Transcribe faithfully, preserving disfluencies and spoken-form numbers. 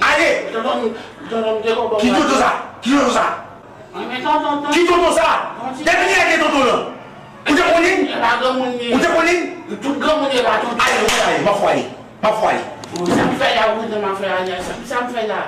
Ale! Ki tonton sa? Ki tonton sa? Ki tonton sa? Depi lè gen tonton nan? Ou te konn li? Ou te konn li? Ale, ou ale, m ap fè w ale. M ap fè w ale. Sa m fè la, ou konn sa m fè la.